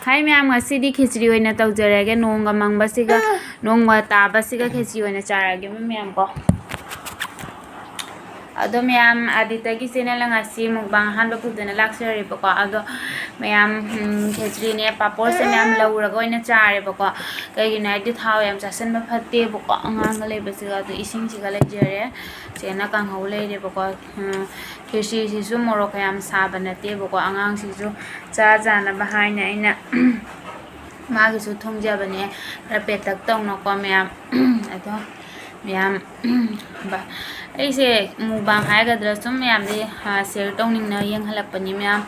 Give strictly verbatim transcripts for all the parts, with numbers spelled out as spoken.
ꯍꯥꯏ ꯃꯌꯥꯝ, ꯉꯁꯤꯗꯤ ꯈꯦꯆ꯭ꯔꯤ ꯑꯣꯏꯅ ꯇꯧꯖꯔꯒꯦ꯫ ꯅꯣꯡꯒ ꯃꯪꯕꯁꯤꯒ, ꯅꯣꯡꯒ ꯇꯥꯕꯁꯤꯒ ꯈꯦꯆ꯭ꯔꯤ ꯑꯣꯏꯅ ꯆꯥꯔꯒꯦ ꯃꯌꯥꯝ ꯀꯣ꯫ ꯑꯗꯣ ꯃꯌꯥꯝ, ꯑꯗꯤꯇꯒꯤ ꯆꯦꯅꯦꯜꯅ ꯉꯁꯤ ꯃꯨꯛꯕꯥꯡ ꯑꯍꯥꯟꯕ ꯄꯨꯗꯨꯅ ꯂꯥꯛꯆꯔꯦꯕꯀꯣ꯫ ꯑꯗꯣ ꯃꯌꯥꯝ, ꯎꯝ, ꯈꯦꯆ꯭ꯔꯤꯅꯦ, ꯄꯥꯄꯣꯔꯁꯦ ꯃꯌꯥꯝ ꯂꯧꯔꯒ ꯑꯣꯏꯅ ꯆꯥꯔꯦꯕꯀꯣ꯫ ꯀꯩꯒꯤꯅꯣ ꯍꯥꯏꯗꯤ ꯊꯥꯎ ꯌꯥꯝ ꯆꯥꯁꯤꯟꯕ ꯐꯠꯇꯦꯕꯀꯣ꯫ ꯑꯉꯥꯡꯒ ꯂꯩꯕꯁꯤꯒ꯫ ꯑꯗꯣ ꯏꯁꯤꯡꯁꯤꯒ ꯂꯩꯖꯔꯦ꯫ ꯆꯦꯅ ꯀꯥꯡꯍꯧ ꯂꯩꯔꯦꯕꯀꯣ꯫ ꯎꯝ, ꯈꯦꯆ꯭ꯔꯤꯁꯤꯁꯨ ꯃꯣꯔꯣꯛ ꯀꯌꯥꯝ ꯁꯥꯕ ꯅꯠꯇꯦꯕꯀꯣ꯫ ꯑꯉꯥꯡꯁꯤꯁꯨ ꯆꯥ ꯆꯥꯅꯕ ꯍꯥꯏꯅ ꯑꯩꯅ ꯃꯥꯒꯤꯁꯨ ꯊꯣꯡꯖꯕꯅꯦ, ꯈꯔ ꯄꯦꯇꯛ ꯇꯧꯅꯀꯣ ꯃꯌꯥꯝ꯫ ꯑꯗꯣ ꯃꯌꯥꯝ, ꯕ-, ꯑꯩꯁꯦ ꯃꯨꯛꯕꯥꯡ ꯍꯥꯏꯒꯗ꯭ꯔꯥ ꯁꯨꯝ ꯃꯌꯥꯝꯗꯤ, ꯑ, ꯁꯤꯌꯔ ꯇꯧꯅꯤꯡꯅ ꯌꯦꯡꯍꯜꯂꯛꯄꯅꯤ ꯃꯌꯥꯝ꯫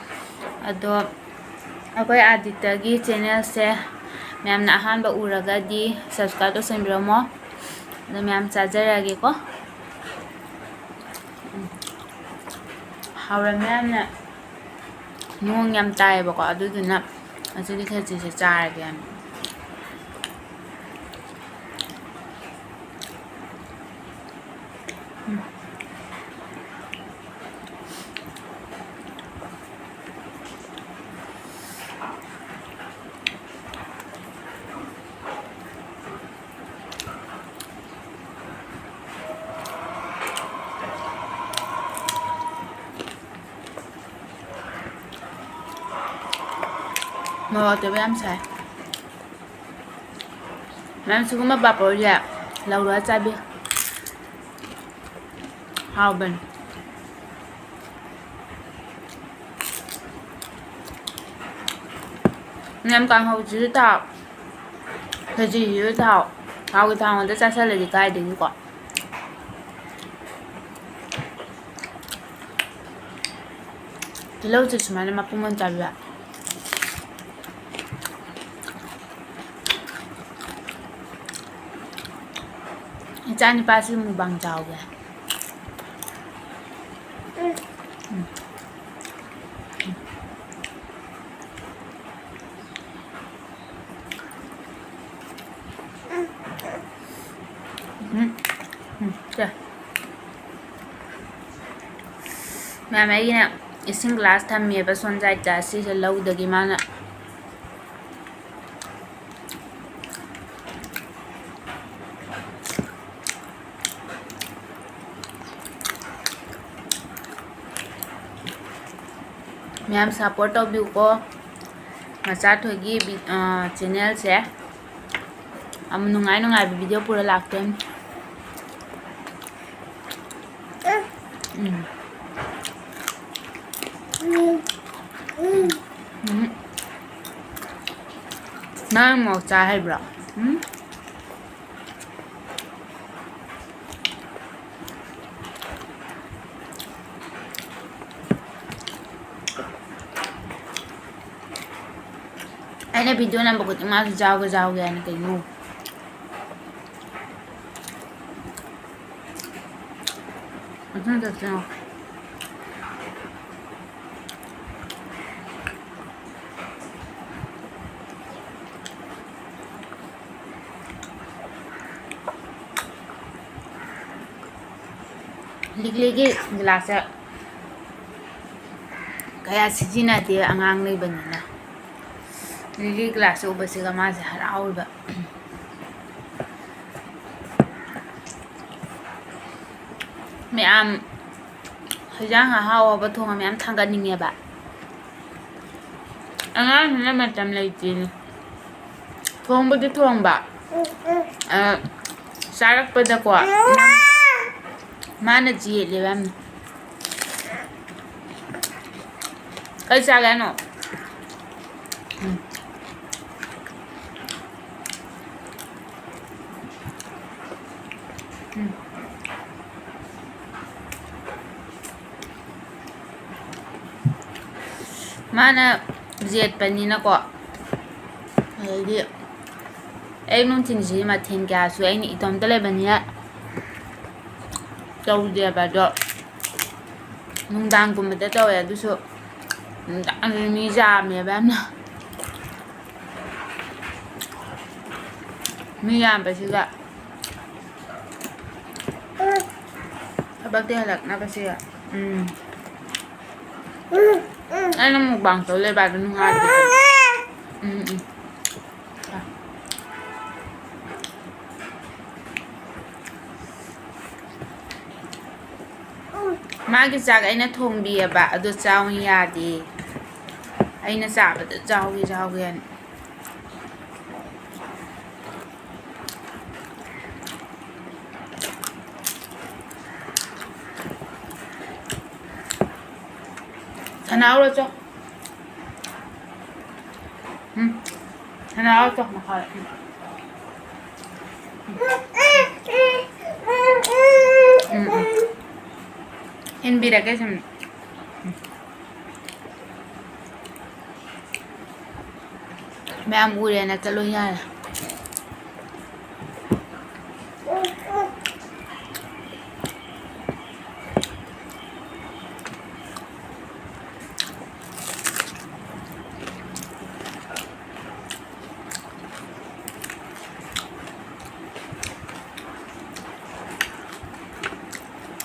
ꯑꯗꯣ ꯑꯩꯈꯣꯏ ꯑꯥꯗꯤꯇꯒꯤ ꯆꯦꯅꯦꯜꯁꯦ ꯃꯌꯥꯝꯅ ꯑꯍꯥꯟꯕ ꯎꯔꯒꯗꯤ ꯁꯕꯁꯀ꯭ꯔꯥꯏꯕ ꯇꯧꯁꯟꯕꯤꯔꯝꯃꯣ꯫ ꯑꯗꯣ ꯃꯌꯥꯝ ꯆꯥꯖꯔꯛꯑꯒꯦꯀꯣ꯫ ꯎꯝ꯫ ꯍꯥꯎꯔꯝꯃꯦ ꯌꯥꯝꯅ꯫ ꯅꯣꯡ ꯌꯥꯝ ꯇꯥꯏꯌꯦꯕꯀꯣ, ꯑꯗꯨꯗꯨꯅ ꯉꯁꯤꯗꯤ ꯈꯦꯆꯤꯁꯦ ꯆꯥꯔꯒꯦ꯫ ꯎꯝ꯫ ꯃꯣꯔꯣꯛ ꯑꯇꯦꯛꯄ ꯌꯥꯝ ꯁꯥꯏ꯫ ꯃꯌꯥꯝ ꯁꯤꯒꯨꯝꯕ ꯄꯥꯄꯣꯔꯁꯦ ꯂꯧꯔꯒ ꯆꯥꯕꯤꯌꯨ꯫ ꯍꯥꯎꯕꯅꯤ꯫ ꯃꯌꯥꯝ ꯀꯥꯡꯍꯧꯁꯤꯁꯨ ꯊꯥꯎ, ꯈꯦꯆꯤꯁꯤꯁꯨ ꯊꯥꯎ, ꯊꯥꯎꯒꯤ ꯊꯥꯎ ꯉꯥꯛꯇ ꯆꯥꯁꯤꯜꯂꯗꯤ ꯀꯥꯏꯗꯒꯤꯀꯣ꯫ ꯇꯤꯜꯍꯧꯁꯦ ꯁꯨꯃꯥꯏꯅ ꯃꯄꯨꯝ ꯑꯣꯏꯅ ꯆꯥꯕꯤꯕ꯫ ꯏꯆꯥ ꯅꯨꯄꯥꯁꯨ ꯃꯨꯛꯕꯥꯡ ꯆꯥꯎꯒꯦ꯫ ꯎꯝ꯫ ꯎꯝ꯫ ꯎꯝ꯫ ꯁꯦ꯫ ꯃꯌꯥꯝ, ꯑꯩꯒꯤꯅ ꯏꯁꯤꯡ ꯒ꯭ꯂꯥꯁ ꯊꯝꯃꯦꯕ ꯁꯣꯝ ꯁꯥꯏꯗꯠꯇ, ꯁꯤꯁꯦ ꯂꯧꯗꯒꯤ ꯃꯥꯅ ꯃꯌꯥꯝ support ꯇꯧꯕꯤꯌꯨꯀꯣ꯫ ꯃꯆꯥꯊꯣꯏꯒꯤ ꯚꯤ-, ꯑ, channelꯁꯦ ꯌꯥꯝ ꯅꯨꯡꯉꯥꯏ ꯅꯨꯡꯉꯥꯏꯕ video ꯄꯨꯔ ꯂꯥꯛꯇꯣꯏꯅꯤ꯫ ꯎꯝ꯫ ꯎꯝ꯫ ꯅꯪ ꯃꯣꯔꯣꯛ ꯆꯥ ꯍꯩꯕ꯭ꯔꯣ? ꯎꯝ? ꯑꯩꯅ video ꯅꯝꯕ ꯈꯨꯗꯤꯡ ꯃꯥꯁꯨ ꯌꯥꯎꯒꯦ ꯌꯥꯎꯒꯦ ꯍꯥꯏꯅ ꯀꯩꯅꯣ꯫ ꯃꯊꯪ ꯆꯠꯁꯤꯔꯣ? ꯂꯤꯛꯂꯤꯒꯤ ꯒꯤꯂꯥꯁꯁꯦ ꯀꯌꯥ ꯁꯤꯖꯤꯟꯅꯗꯦ ꯑꯉꯥꯡ ꯂꯩꯕꯅꯤꯅ꯫ ꯂꯤꯛꯂꯤ ꯒꯤꯂꯥꯁꯁꯦ ꯎꯕꯁꯤꯒ ꯃꯥꯁꯦ ꯍꯔꯥꯎꯔꯤꯕ꯫ ꯃꯌꯥꯝ ꯍꯤꯟꯖꯥꯡ ꯑꯍꯥꯎ ꯑꯍꯥꯎꯕ ꯊꯣꯡꯉ ꯃꯌꯥꯝ ꯊꯥꯡꯒꯠꯅꯤꯡꯉꯦꯕ꯫ ꯑꯉꯥꯡꯁꯤꯅ ꯃꯇꯝ ꯂꯩꯇꯦꯅꯦ꯫ ꯊꯣꯡꯕꯗꯤ ꯊꯣꯡꯕ꯫ ꯑ, ꯆꯥꯔꯛꯄꯗꯀꯣ꯫ ꯃꯥꯅ ꯆꯦꯜꯂꯦꯕ ꯌꯥꯝꯅ꯫ ꯀꯩ ꯆꯥꯒꯦ ꯍꯥꯏꯅꯣ? ꯎꯝ꯫ ꯎꯝ꯫ ꯃꯥꯅ ꯌꯦꯠꯄꯅꯤꯅꯀꯣ꯫ ꯑꯗꯩꯗꯤ ꯑꯌꯨꯛ ꯅꯨꯡꯊꯤꯟꯁꯤꯗꯤ ꯃꯊꯦꯜ ꯀꯌꯥꯁꯨ ꯑꯩꯅ ꯏꯇꯣꯝꯇ ꯂꯩꯕꯅꯤꯅ ꯇꯧꯗꯦꯕ꯫ ꯑꯗꯣ ꯅꯨꯡꯗꯥꯡꯒꯨꯝꯕꯗ ꯇꯧꯋꯦ꯫ ꯑꯗꯨꯁꯨ ꯅꯨꯡꯗꯥꯡꯗꯗꯤ ꯃꯤ ꯌꯥꯝꯃꯦꯕ ꯌꯥꯝꯅ꯫ ꯃꯤ ꯌꯥꯝꯕꯁꯤꯒ ꯊꯕꯛꯇꯤ ꯍꯜꯂꯛꯅꯕꯁꯤꯒ꯫ ꯎꯝ꯫ ꯑꯩꯅ mukbang ꯇꯧ ꯂꯩꯕ ꯑꯗꯨ ꯅꯨꯡꯉꯥꯏꯇꯦ꯫ ꯎꯝ, ꯎꯝ꯫ ꯃꯥꯒꯤ ꯆꯥꯛ ꯑꯩꯅ ꯊꯣꯡꯕꯤꯌꯦꯕ, ꯑꯗꯣ ꯆꯥꯎ ꯌꯥꯗꯦ꯫ ꯑꯩꯅ ꯆꯥꯕꯗ ꯆꯥꯎꯒꯦ ꯆꯥꯎꯒꯦꯅ꯫ ꯁꯅꯥꯎꯔꯣ ꯆꯣ꯫ ꯎꯝ꯫ ꯁꯅꯥꯎꯔꯣ ꯆꯣ ꯃꯈꯥꯗ꯫ ꯎꯝ꯫ ꯎꯝ, ꯎꯝ꯫ ꯏꯟꯕꯤꯔꯒꯦ ꯁꯨꯝ꯫ ꯎꯝ꯫ ꯃꯌꯥꯝ ꯎꯔꯦꯅ ꯆꯠꯂꯣ ꯌꯥꯔꯦ꯫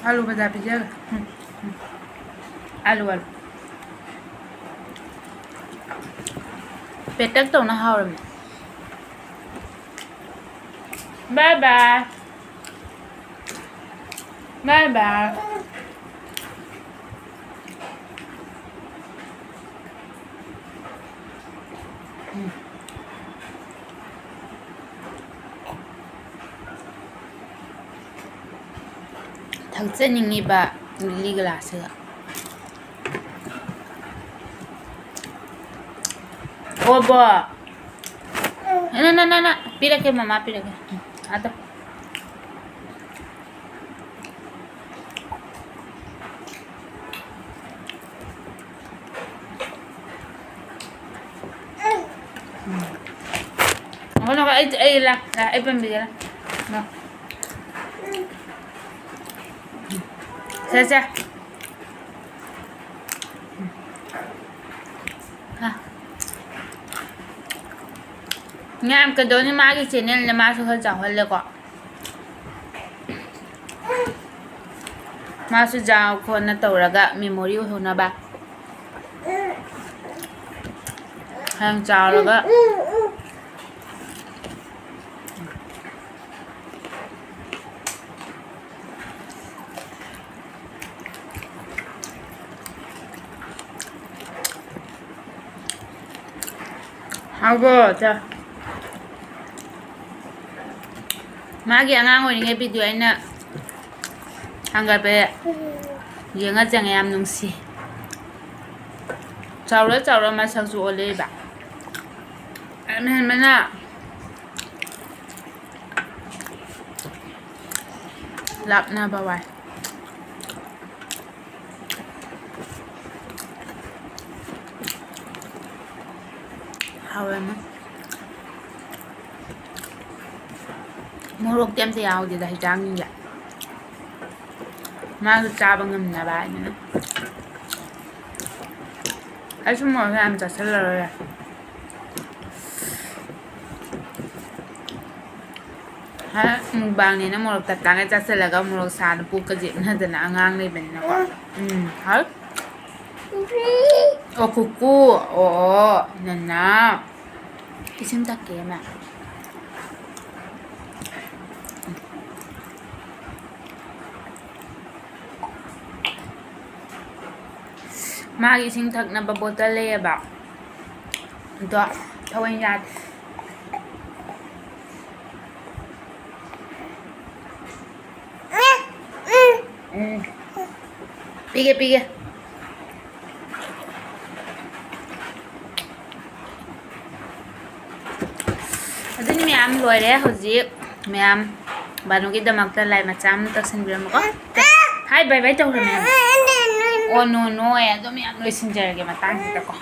ꯑꯥꯂꯨ ꯕꯖꯥꯔ ꯄꯤꯖꯒꯦ꯫ ꯎꯝ, ꯎꯝ꯫ ꯑꯥꯂꯨ, ꯑꯥꯂꯨ꯫ ꯄꯦꯇꯛ ꯇꯧꯅ ꯍꯥꯎꯔꯝꯃꯦ꯫ Bye bye꯫ Bye bye꯫ ꯎꯝ꯫ ꯊꯛꯆꯅꯤꯡꯉꯤꯕ ꯂꯤꯛꯂꯤ ꯒ꯭ꯂꯥꯁꯁꯤꯒ꯫ ꯑꯣꯕꯣ꯫ ꯅ, ꯅ, ꯅ, ꯅ꯫ ꯄꯤꯔꯛꯀꯦ, ꯃꯃꯥ ꯄꯤꯔꯛꯀꯦ꯫ ꯎꯝ, ꯑꯗꯣ꯫ ꯉꯥꯏꯈꯣ, ꯉꯥꯏꯈꯣ, ꯑꯩ, ꯑꯩ ꯂꯥꯛ-, ꯂꯥꯛ-, ꯑꯩ ꯄꯥꯝꯕꯤꯒꯦ ꯂꯥꯛ-, ꯂꯥꯛ-, ꯁꯦ, ꯁꯦ꯫ ꯑ꯫ ꯃꯌꯥꯝ ꯀꯩꯗꯧꯅꯤ, ꯃꯥꯒꯤ channelꯅꯦ, ꯃꯥꯁꯨ ꯈꯔ ꯆꯥꯎꯍꯜꯂꯦꯀꯣ꯫ ꯃꯥꯁꯨ ꯆꯥꯎ ꯈꯣꯠꯅ ꯇꯧꯔꯒ memory ꯑꯣꯏꯍꯧꯅꯕ꯫ ꯍꯌꯦꯡ ꯆꯥꯎꯔꯒ꯫ ꯍꯥꯎꯕ꯭ꯔꯣ? ꯆꯥ꯫ ꯃꯥꯒꯤ ꯑꯉꯥꯡ ꯑꯣꯏꯔꯤꯉꯩ video ꯑꯩꯅ ꯊꯥꯡꯒꯠꯄ ꯌꯦꯡꯉ ꯆꯪꯉꯦ, ꯌꯥꯝ ꯅꯨꯡꯁꯤ꯫ ꯆꯥꯎꯔ ꯆꯥꯎꯔ ꯃꯁꯛꯁꯨ ꯑꯣꯜꯂꯛꯏꯕ꯫ ꯌꯥꯝ ꯍꯦꯟꯕꯅ ꯂꯥꯛꯅꯕ ꯋꯥꯏ꯫ ꯍꯥꯎꯔꯝꯃꯦ꯫ ꯃꯣꯔꯣꯛꯇꯤ ꯑꯝꯇ ꯌꯥꯎꯗꯦꯗ ꯍꯤꯟꯖꯥꯡꯁꯤꯡꯁꯦ꯫ ꯃꯥꯁꯨ ꯆꯥꯕ ꯉꯝꯅꯕ ꯍꯥꯏꯗꯅ꯫ ꯑꯩꯁꯨ ꯃꯣꯔꯣꯛ ꯌꯥꯝ ꯆꯥꯁꯤꯜꯂꯔꯣꯏ꯫ ꯍꯥ, mukbangꯅꯦꯅ ꯃꯣꯔꯣꯛ ꯇꯞ ꯇꯥꯡꯒꯩ ꯆꯥꯁꯤꯜꯂꯒ ꯃꯣꯔꯣꯛ ꯁꯥꯅ ꯄꯨꯛꯀ ꯖꯦꯠꯅꯗꯅ ꯑꯉꯥꯡ ꯂꯩꯕꯅꯤꯅꯀꯣ꯫ ꯎꯝ, ꯍꯥꯎ꯫ ꯑꯣ, ꯀꯨꯀꯨ꯫ ꯑꯣ, ꯑꯣ, ꯅꯅꯥ꯫ ꯏꯁꯤꯡ ꯊꯛꯀꯦ, ꯃꯥ꯫ ꯃꯥꯒꯤ ꯏꯁꯤꯡ ꯊꯛꯅꯕ bottle ꯂꯩꯌꯦꯕ꯫ ꯑꯗꯣ ꯊꯋꯥꯏ ꯌꯥꯗꯦ꯫ ꯎꯝ꯫ ꯄꯤꯒꯦ, ꯄꯤꯒꯦ꯫ ꯑꯗꯨꯅꯤ ꯃꯌꯥꯝ, ꯂꯣꯏꯔꯦ ꯍꯧꯖꯤꯛ꯫ ꯃꯌꯥꯝ, ꯕꯥꯅꯨꯒꯤꯗꯃꯛꯇ ꯂꯥꯏ ꯃꯆꯥ ꯑꯃ ꯇꯛꯁꯤꯟꯕꯤꯔꯝꯃꯨꯀꯣ꯫ Hi, bye bye ꯇꯧꯈ꯭ꯔꯦ ꯃꯌꯥꯝ꯫ ꯑꯣ, no, no, ꯑꯩ ꯑꯗꯨꯝ ꯌꯥꯝ ꯂꯣꯏꯁꯤꯟꯖꯔꯒꯦ ꯃꯇꯥꯡꯁꯤꯗꯀꯣ꯫